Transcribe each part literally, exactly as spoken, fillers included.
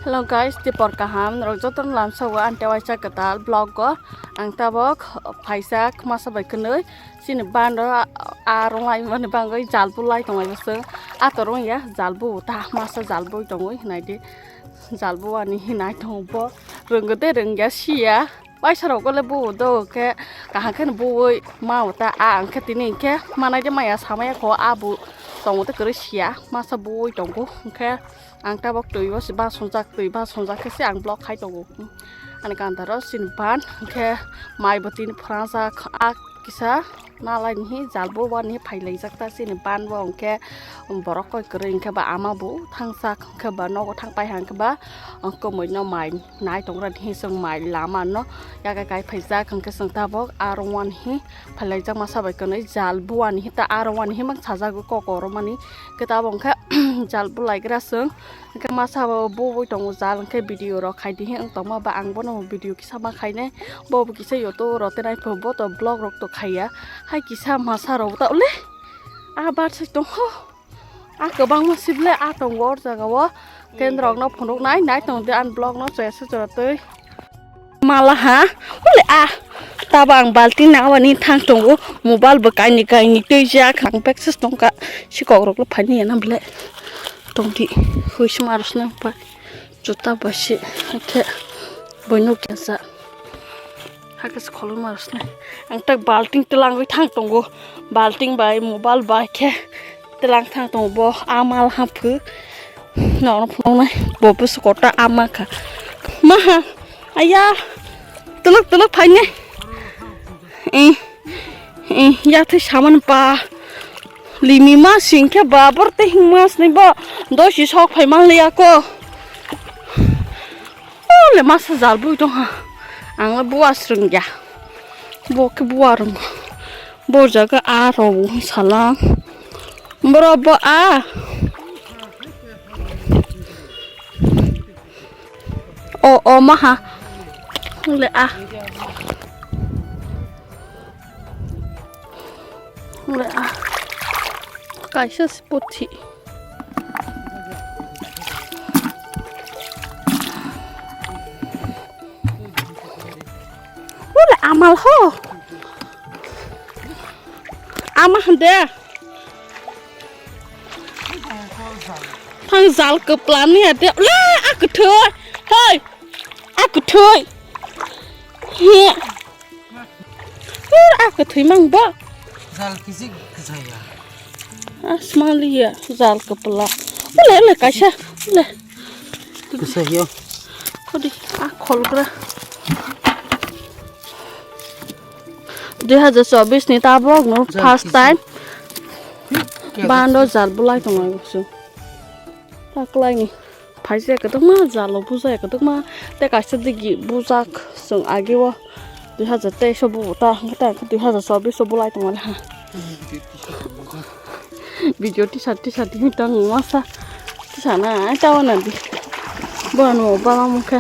Hello guys, tipor kaham, norok jotono lamsao ang tewaisa kwtal vlog o. Ang tabok phaisa masa bai kwnwi chini bando a, a rwnglaimani bagwi jalbu lai tonglaio chwng. Ator wngya jalbu ta masa jalbu tongwi hinai di. Jalbu ani hinai tongo bo rwngde rwngya siya. Paisa rok le bu do khe kaham khe buwi ma ta a ang khe tini khe manai de maya samaya kho a bu tongo te kwrwi siya masa buwi tongo hwnkhe. Ang tabok twi o se basungjak, twi basungjak khe se ang vlog khai tongo. Ani kantaro chini ban hwnkhe mai bo tini phrajak, a kisa nalai ni jalbo wani phailaijak ta chini ban bo hwnkhe borok koi kwrwi hwnkhe ba ama bo thangsak hwnkhe ba nogo thang pai hwnkhe ba kwmwi no mai nai tongra ni chwng mai lama no yakai kai phaijak hwnkhe chwng tabok aro wani phailaijak masa bai kwnwi jalbo wani ta aro wani mang sajagwi kok oro mani khe tabok hwnkhe jalbo laigra chwng. Hwnkhe masa bo bubui tongo jal hwnkhe video rok khai di hwn tongma ba ang bono video kisa ma khainai bo bo kisa yoto rw tenai pho bo to vlog rok to khaiya hai kisa masa rok ta ule a bar sai tong ho a kwbangma sible a tongo o jaga o kendrok no phunuk nai nai tong di ani vlog no chaya se chwra twi. Mala ha, ule a, tabo ang balti na wani thang tongo, mobile bo kaini kaini twi jak, ang peksa tongka, si kok rok le phani ya na ble, tong di, hui sima rosna pa, juta ba si, khe, boino kya sa, hake se kholoi ma rosna, ang tak balting telangwi thang tongo, balting bai mobile bai khe, Telang thang tongo bo, a mal hapkhe. Nono phunuknai bo bwswk kotor ama kha. Maha, aya, twlwk twlwk phainai. Eh, eh, yathai saman pa. Limi ma singkhe ba, bor tei hingma sini bo. Dosi sok phai manliya ko. O le masa jal bui tong ha. Ang le bua srwng ya. Bo khe bua rwng. Bo jaga a rw salang. Boro bo a. O, o, maha. Le a. Le a. Kaisa se puthi. Ule amal ho. Ama hande. Thang jal kwplani ade. Le a kwthwi. Hoi. A kwthwi. He. Ur, a kwthwi mang bo. Jal kisi kwsaya. Asmaliya jal kwpla. Ule, ule, kaisa. Ule. Kwsaya. Khodi, a kholgra. Dui hajar chobbish ni tabok no first time. Bando jal bulai tongo. Taklaini. Phaisa kwbangma jalo bujak kwbangma tei kaisa digi bujak chwng ageo dui hajar teis o bubo ta hwnkhe ta dui hajar chobbish o bulai tongmani ha. Video tisa tisa tini tong masa tisa na ai ta wana di bono bala mokhe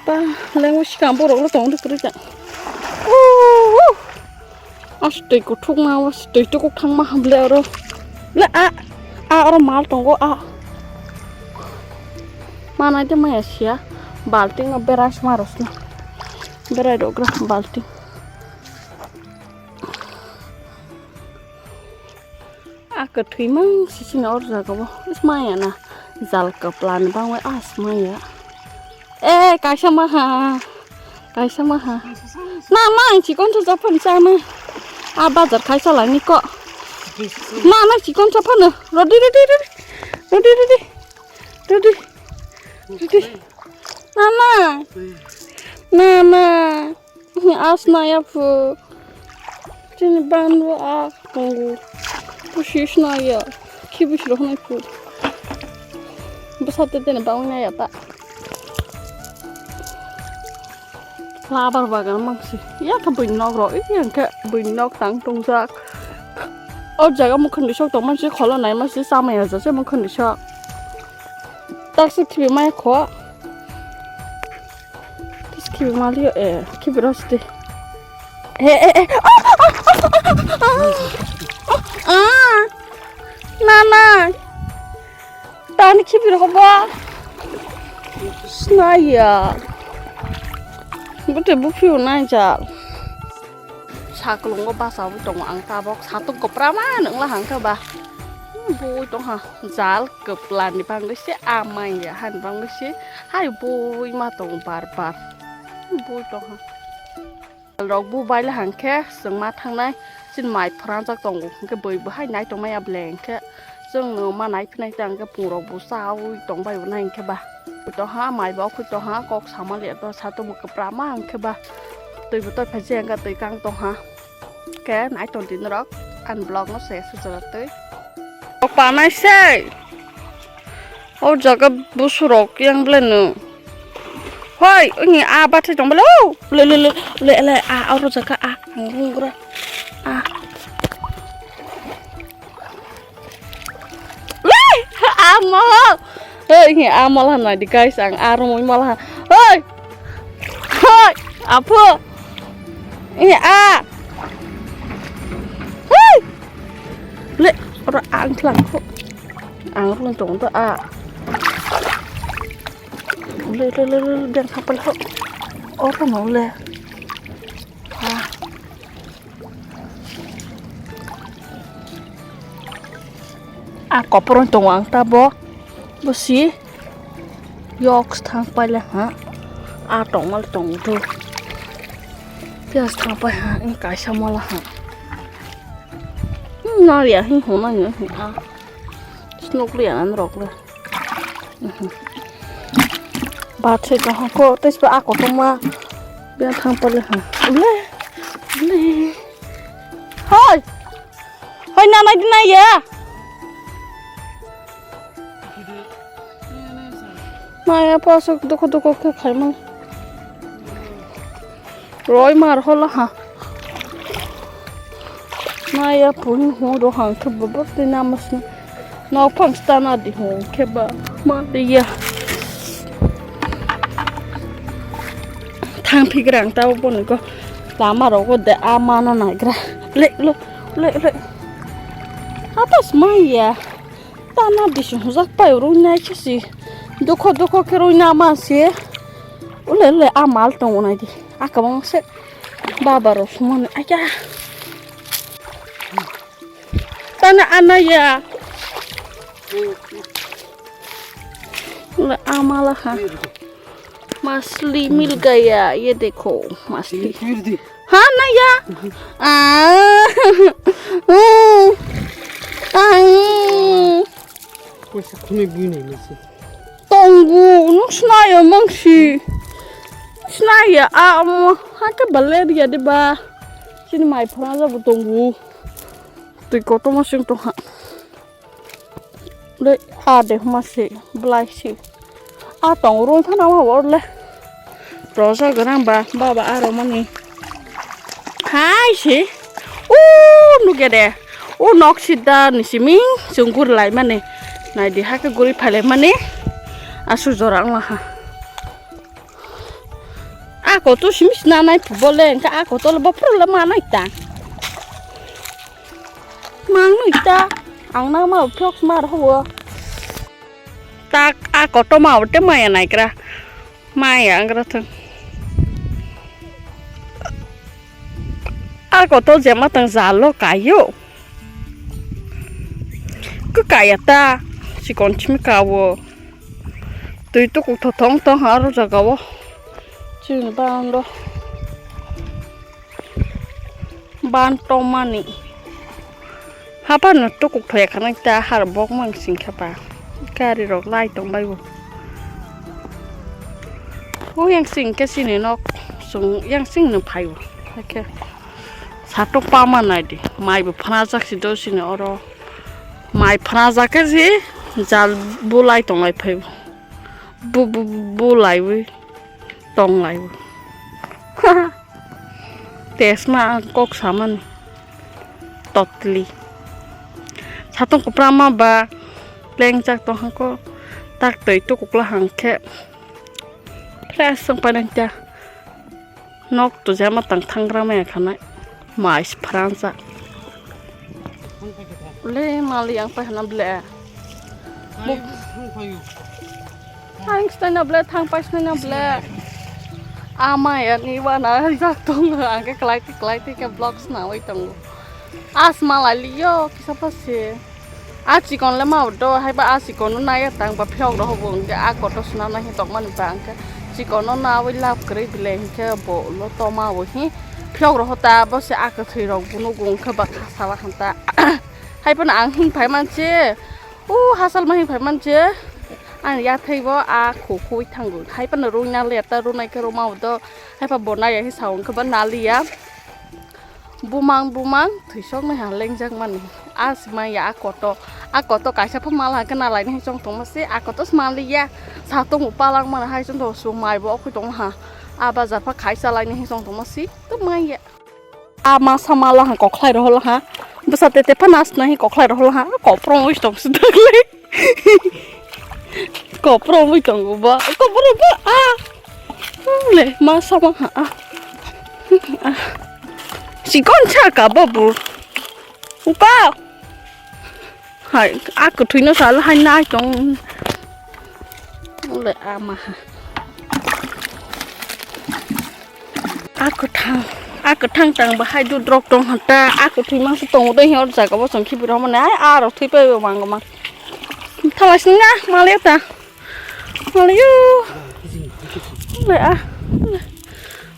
ta lengmo sikang borok no tong kwrwi ta. Astwi kuthukma o astwi tukuk thangma hamle oro. Le a, a oro mal tongo a. Manai de maya siya. Balting no berai sma rosna. Berai rok gra balting. A kwthwi mang sisini or jaga o. Is maya na. Jal kwpla ni bangwi as maya. Eh, kaisa maha. Kaisa maha. Na, na, ang chikon sa japhan chana. A bazar khaisa langni ko. Na, na, chikon sa phano. Rodi, rodi, rodi. Rodi, rodi. Rodi. Rodi. Na, na. Na, na. Asna ya phu. Chini banbo a tongo. Pusi sna ya. Khibi srok nai phu. Bwsa te tene bangwi nai ya ta. Labar bagan mangsi. Ya kha bwini nok rok. Iya kha bwini nok tang tongjak. O jaga mukhun bisok tong mansi kholo nai mansi chamaya jase mukhun bisok. Taksa khibi mai kho. Tis khibi maliyo, eh, khibi rosti. Eh, eh, eh. Ah, ah, ah, ah, ah, ah. Ah. Na, na. Ta Ani khibi rokba. Snaya. Bute buphiu nai jal. Saklungo basawi tongo ang tabok satung kwprama nungla hangkhe ba. Bui tongha jal kwplani bangwi se amaiya han bangwi se hai bui ma tongo bar bar. Bui tongha. Rok bu baila hangkhe chwng ma thangnai chini mai phranjak tongo hwnkhe bui bo hai nai tongmaya ble hwnkhe chwng no ma nai phinai ta hwnkhe pungrok bo chawi tongbai bo nai hwnkhe ba. Tongha mai bo khwi tongha kok sama le to satung bo kwprama hwnkhe ba twi bo toi phaji hwnkhe twi kang tongha. Khe nai tong di norok ani vlog no se sujala twi. Kok panai se. O jaga busurok yang belai no. Hoi, ini a bathai tong belai. Oh, le, le, le, le, le, a, oro jaga a, ang rungra. A. Le, a mo. Hoi, ini a malah nai di guys, ang a rumoi malah. Hoi. Hoi, apo. Ini a. Hoi. Le, oro ang thlang kho. Ang rung tong to a. Le, le, le, le, le, deng hapal ho. Oro no le. A. A, koporon tongo ang ta bo. Bo si. Yok thang paile ha. A tongmal tong to. Pias thang pai ha, ni kaisa mala ha. Hmm, na ria hi hona ni hi a. Snok ria nan rok le. Mhm. Ba thai tong ha ko, tes ba a kotorma. Bia thang paile ha. Le. Le. Hoi. Hoi, na nai di nai ya. Nai ya, pasok dukho dukho khe khaimani. Roi mar hola ha. Nai ya, puni ho ro hang khe bobor tei namasna. Nok phang stana di ho khe ba ma de ya. Thang phigrang ta boni ko lama rogo de a mano naigra. Le, le, le, le. Atas mai ya. Tana bising hujak pai rui nai khe si. Dukho dukho khe rui na ma si. Ule ule a mal tongo nai di. A kabang se baba rok sumani. Aya. Tana anaya. Ule a mala ha. Masli mil gaya, ye dekho, masli. Pirdi. Ha, na ya? Ah. Ah. Ah. Koisa khunui bui nai nisi. Tongu, nuk snaya mangsi. Snaya, a, amo, ha ke bale dia de ba. Sini mai phana jabu tongu. Tui koto masing to ha. Le, a de huma se, belai se. A tong rung phana ma bor le. Rosa gwnang ba, baba a romani. Hai se. U nuge de. U nok sida ni siming sung gur lai mani. Nai di ha ke guri phale mani. Asu jora ang ha. A koto simi sina nai phubole, engka a koto le bopro le manai ta. Mangnoi ta, ang na ma phok mar ho. Tak a koto ma te maya nai kra. Maya angra thang. A koto jema tang jalo kayo. Ku kaya ta, sikon chimi kawo. Twi tukuk thothong tong ha aro jaga o. Chini bando. Ban tomani. Hapano tukuk thoya khana ta har bok mang sing kha ba. Gari rok lai tong bai bo. O yang sing khe sini nok sung yang sing no phai bo. Hakhe satok pa ma nai di. Mai bo phana jak si do sini oro. Mai phana jak khe si jal bulai tong lai phai bo. Bu, bu, bu, bulaiwi tonglaiwi. Tesma ang kok samani. Totally. Satung kwprama ba lengjak tong hangko tak twi tukukla hangkhe. Fresh song panai ta. Nok tujama tang thangra maya khanai. Mais phranja. Le mali yang pai hana ble. Bu-, Ang sinaina ble, thang pai sinaina ble. Ama ya ni wana jak tong, ang ke klai ti klai ti ke vlog sinawi tongo. Asma lai liyo, kisa pa se. A chikon le ma do, hai ba a chikon no naya tang ba phiyok rok bo hwnkhe a koto suna na hi tokmani ba hwnkhe chikon no nawi lab kwrwi bile hwnkhe bo ulo toma bo hi phiyok rok ta bo se a kwthwi rok bo nugo hwnkhe ba kha sala hanta. Hai phano ang him phai man se, o hasal ma him phai man se, ani yathai bo a khu khui thango. Hai phano rung na le ta runai khe ruma bo do, hai pha bo naya hi sa hwnkhe ba naliya. Bumang bumang thwisok nai ha lengjak mani. A si maya a koto. A koto kaisa pha mala hwnkhe nalai nai chong tongma se. A koto se manliya. Sa tongo palang mani hai chong tong su mai bo okhui tong ha. A bazar pha khaisa lai nai chong tongma se. To maya. A masa mala ha kokhlai rohol ha. Bwsa tete pha nas nai kokhlai rohol ha. Koprong wi tong se dagle. Koprong wi tongo ba. Koprong ba a. Le masa ma ha a. Chikon cha ka babu. Uka. Hai a kwthwi no sal hai nai tong. Le ama ha. A kwthang, a kwthang tang bahai dudrok tong hanta, a kwthwi mangsa tongo dei hor jaga bo chwng khibi rw mani, ai a rok thwi pai bo mang mang. Thala sing na, maliya ta. Maliyo. Le a.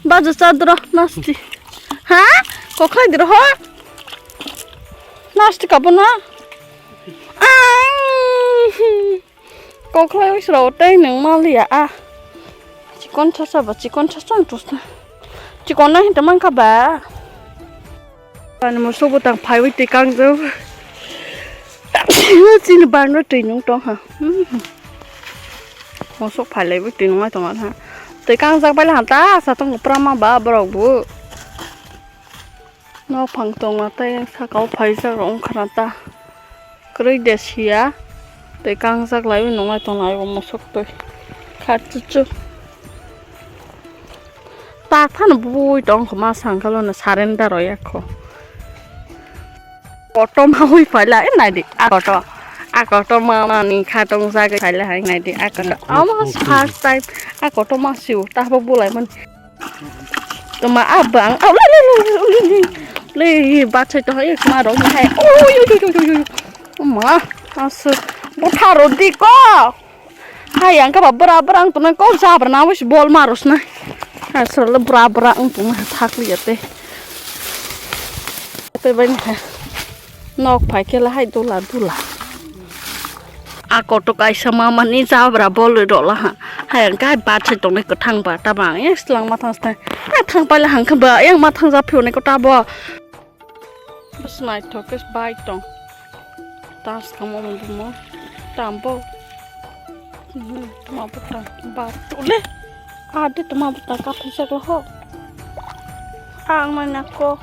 Baja chadra nasti. Ha? Kokhlai dro ho? Nasti ka bo na? Ang. Kokhlai wi sra tei nwng maliya a. Chikon chasa ba chikon chasa ang tusna. Chikon na hinta mangkha ba. Ani musuk bwtang phaiwi twi kangjak. Chini barno twi nung tong ha. Musuk phailaiwi twi nung tong ha. Twi kangjak bai ha ta sa tong prama ba borok bu. Nok phang tongma tei saka o phaijak rok wngkha na ta. Kwrwi de siya tei kangjak lai o nung lai tong lai o musuk twi kha chuchu. Tak phano bui tong kho ma sangkalo no surrender oi kho. Koto ma hui phaila e nai di a koto. A koto ma mani kha tong jagwi phaila hai nai di a koto. Amo first time a koto ma siu ta bo bulai man. Toma abang. Au, le, le, le, le, le, le, le, bathai to hai, ma rok hai. Oi, oi, oi, oi, oi, oi. Ma, asu. Botha rodi ko. Hai, ang ka ba bra, bra, ang to na ko jabra na, wis bol ma ros na. Asu le bra, bra, ang to na thak li ate. Te bai ni ha. Nok phai khe lahai dula dula. A koto kaisa mama ni jabra bol rwi rw laha. Hai ang kai bat se tongnai kwthang ba ta bang yang slang ma thang stai. Hai thang pai lahang khe ba yang ma thang ja phiyok nai ko ta bo. Bwsnai thok khe bai tong. Tas kamo mo bumo. Tambo. Hmm, toma bwtang ba tole. Ade toma bwtang kaphijak laho. Ang mai nako.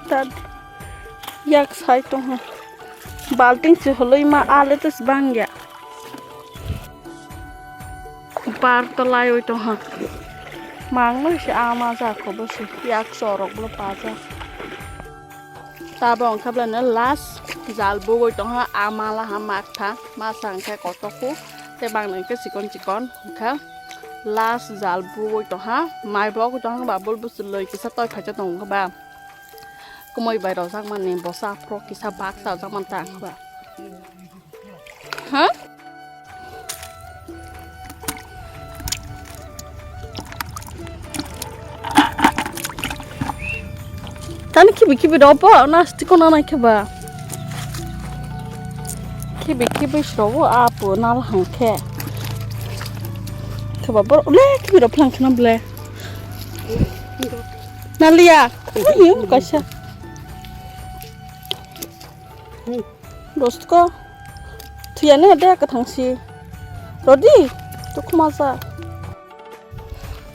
Dad, yak sai tong ha. Balting se holoi ma ale tes bang ya. Bar to lai oi tong ha. Mang noi se ama ja ko bo se yak sorok lo pa ja. Tabo wngkha belai no last jal bugwi tongha a mala ha makthang masa wngkha kotoku tei bangni wngkha chikon chikon wngkha last jal bugwi tongha mai bo wngkha ba bul bwswlwi kisa toi phaisa tongo ba kwmwi bai rojak mani bosa aphuru kisa baksa rojak mani ta wngkha ba. Ha? Tani khibi khibi rw bo, nasti ko nanai khe ba. Khibi khibi srw bo, apo nal hang khe. Khe ba bor, le khibi rw phlang khna ble. Naliya, ayo, kaisa. Dost ko. Thuyani de kwthang si. Rodi, tukhuma sa.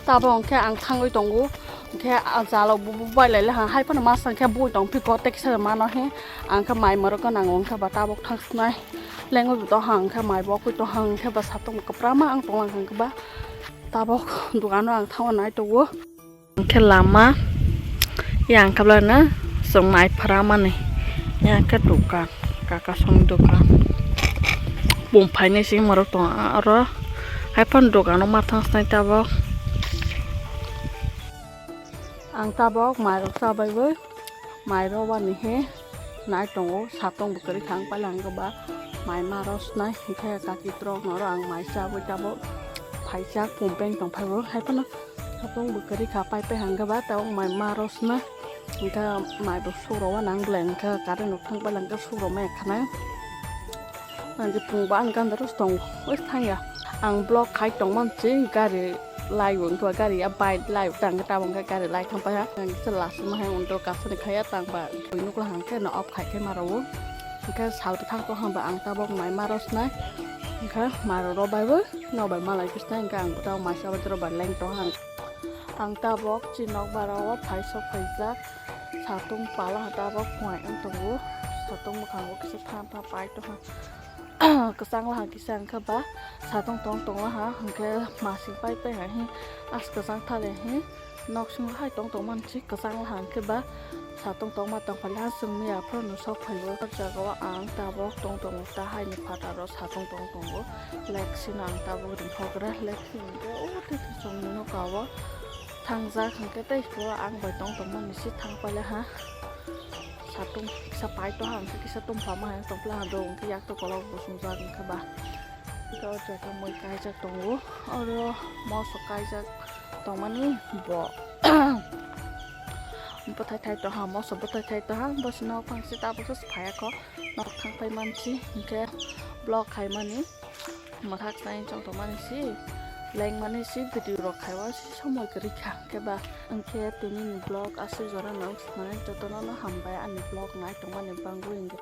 Tabo hwnkhe ang thangwi tongo. Hwnkhe a jalo bu, bu bai lai le ha. Hai phano masa hwnkhe bui tong phi ko teksa mano he. Ang khe mai morok gwnang hwnkhe ba tabok thang snai. Lengwi bo to hang khe mai bo koi to hang khe ba satung kwprama ang tong lang hang khe ba. Tabok dogano ang thangwi nai tongo. Hwnkhe lama, Yang kabla na song mai phara mani. Yang ke dukan, kaka song dukan. Bung phainai sing maro tong aro. Hai phan dukan o ma thang snai tabok. Ang tabok mai rok chabai bo. Mai rok bani he nai tongo. Satong bo kwrwi kha ang paila ang ba mai ma rok snai. Hingkhe kaki trok noro ang mai chabwi tabok. Phaisa pumpeng tong phaibo. Hai phano satong bo kwrwi kha pai pai hangkhe ba tabok mai ma rok snai. Hingkhe mai bo sukrok uanang belai hingkhe current rok thang paila hingkhe sukrok maya khanai. Ang je pung ba ang ganda rok tongo. Oi thangya. Ang vlog khai tongmani si gari lai bo hingkhe ba gari ya bike lai bo tang khe tabok hingkhe gari lai thang paikha. Ang kisa last ma hai undo kasani khaya tang ba bui nukla hangkhe no off khai khe ma rwo. Hingkhe sal bwthang tong hang ba ang tabok mai ma rok snai. Hingkhe mai rok rw bai bo. Nok bai malai khe swnai hwnkhe ang tabok mai sabo bai leng tong ang. Ang tabok chini nok bara o phai sok phaijak. Satung pala ha tabok phuai wng tongo. Satung mwkhango kisa than than pai tongkha. Kwchang laha kisa hwnkhe ba satung tong tong laha hwnkhe masing pai pai hai as kwchang thale hi. Nok simi hai tong tong mani si kwchang laha hwnkhe ba satung tong ma tong phaile ha chwng miya phano sok phaibo. O jaga o ang tabok tong tongo ta hai ni phataro satung tong tongo. Lake sino ang tabok ringkha gra lake sino hwnkhe o tei chwng ni noka o thangjak hwnkhe tei sio ang bai tong tong mani si thang paile ha. Satung kisa pai to ha hwnkhe kisa tong pha ma hai tong pla ha do hwnkhe yak to kolok bo sung jak hwnkhe ba. Hwnkhe o jaga moi kaijak tongo. Oro moso kaijak tongmani bo bwthai thai tongha, moso bwthai thai tongha, bosino phangsi tabukhe phaiya kho. Norok thang pai mansi, hwnkhe vlog khaimani mwthak sai chong tongmani si, lengmani si video rok khaiwa si somoi kwrwi kha, hwnkhe ba hwnkhe tini ni vlog aswk jora no wngsi thangwi jotono no hambai ani vlog nai tongmani bangwi hwnkhe.